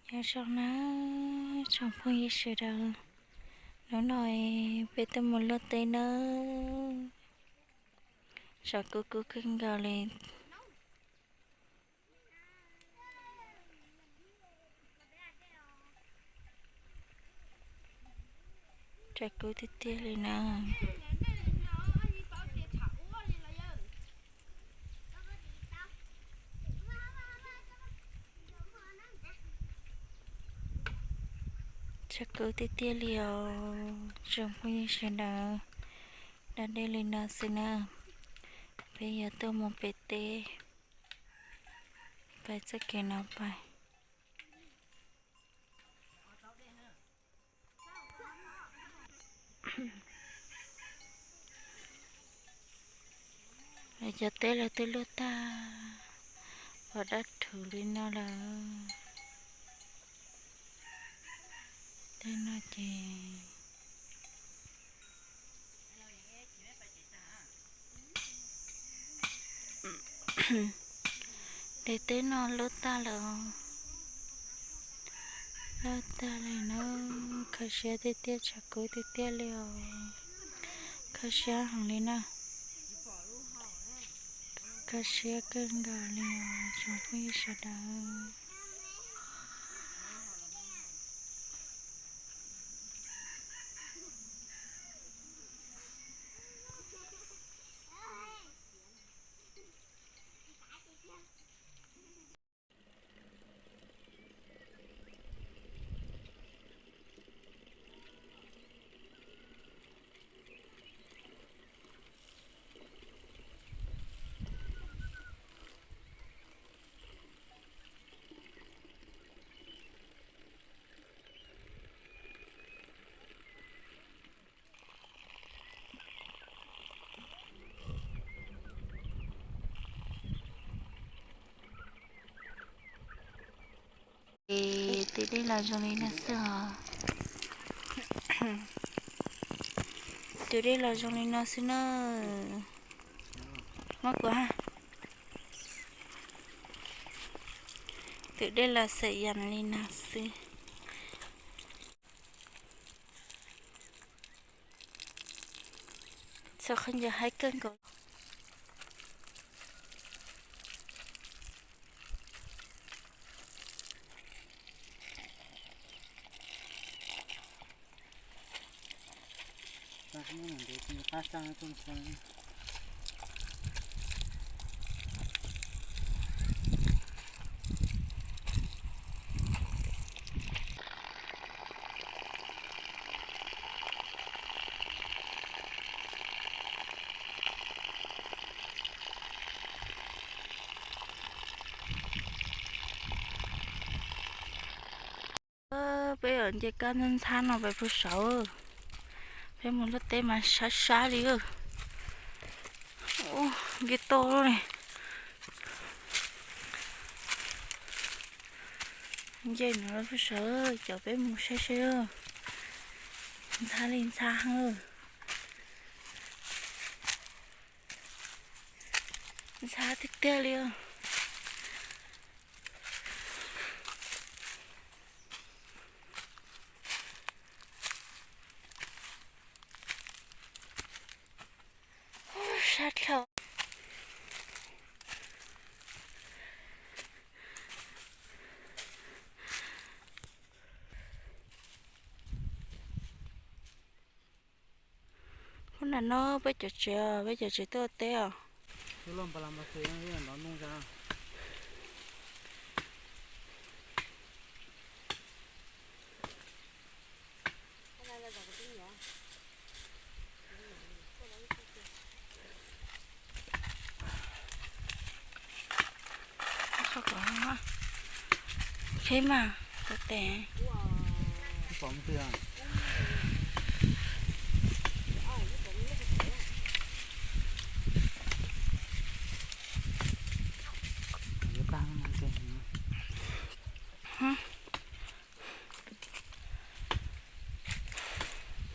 Nyob zoo na tsoom phooj ywg sawv daws, hnub no peb tuaj mus luaj teb nawb. Tshav kub kub kawg nkaus li. Tshav kub tiag tiag li na. Tshav kub tiag tiag li os tsoom phooj ywg sawv daws. Da dej li no xwb na, peb yuav tuaj mus pem teb, pais txoj kev no pais. Lawv cov teb lawv twb luaj tag, pom dab rhuv li no lawm. Tej no ces Nte teb no luaj tag lawm, luaj tag li na. Kho siab tiag tiag, tshav kub tiag tiag li os. Kho siab heev li na. Kho siab kawg nkaus li os tsoom phooj ywg sawv daws. Tus dej los zoo li no xwb os. Tus dej los zoo li no xwb na. Muab kuv ha. Tus dej los xwm yam li no xwb. Txog qhov ncauj haib kawg nkaus. Peb nce kab ntxhab ntxhab no pem pug saud. Peb mus luaj teb mas sab sab li. Nce toj li. Nce no pug saud, cov peb mus saib saib. Ntxhab li ntxhab heev. Ntxhab tiag tiag li. Sab dlhau. Hnub no peb cov tsev, peb cov tsev tuaj teb os. Kheb mas, tes.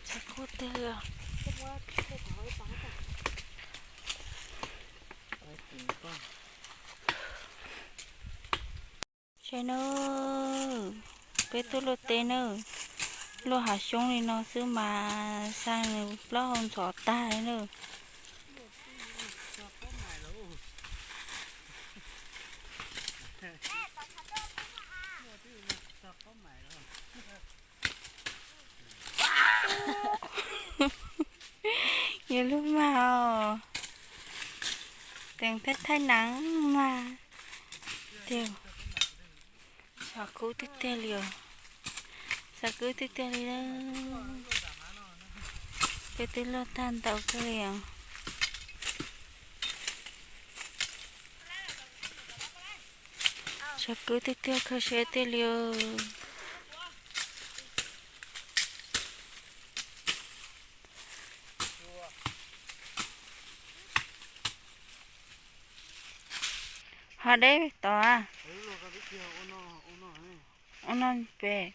Tshav kub tiag li os. Saib nawb, Peb tuaj luaj teb na, luaj hav xyoob li no xwb mas xa nws plaub hau ntxhov tag li na. Yuav luaj mag os, teem thaij thaij neeb mag tiag. Sov kub tiag tiag li os, sov kub tiag tiag li. Peb twb luaj tag ntau kawg li os. Sov kub tiag tiag kho siab tiag li os. Ho deb tod, ua no pem.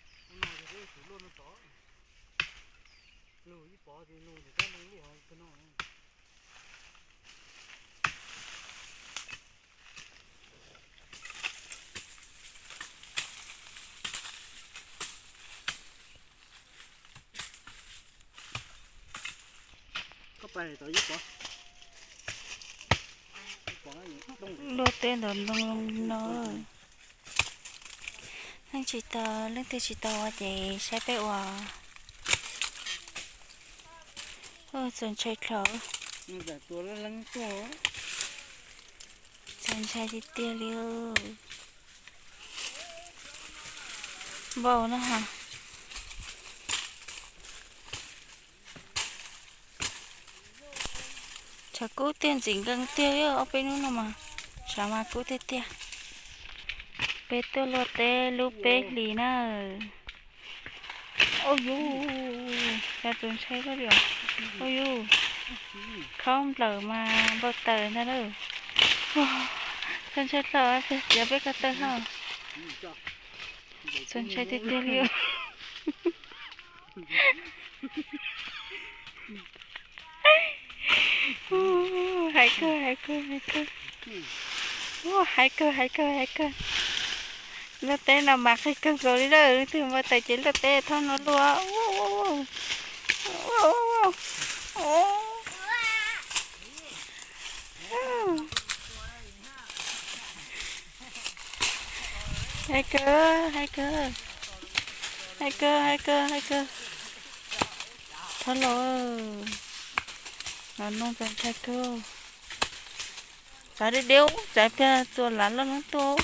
Luaj teb ntawm ntoo no. Leej tsis tau, leej twg tsis tau ua ces saib peb ua. Txaus ntshai dlhau. Txaus ntshai tiag tiag li. Npau no ha. Tshav kub tiag ntxim nkees tiag, ob peb hnub no mas tshav mas kub tiag tiag. Peb tuaj luaj teb lub peb hlis na. Ua yus, cas txaus ntshai kawg li os. Ua yus, khaub nplawm mas npau taws ntag na. Txaus ntshai dlhau, txiav peb ko taw hlo. Txaus ntshai tiag tiag li. Hais kawg, hais kawg, hais kawg. Hais kawg, hais kawg, hais kawg. Luaj teb no mas qis kawg nkaus li lawm, leej twg npau taws ces luaj teb thaum no luaj. Hais kawg, hais kawg, hais kawg, hais kawg, hais kawg. Thov los, los nug txaus ntshai kawg. Txav deb deb, txav pliag txua lav loj neeb tuaj.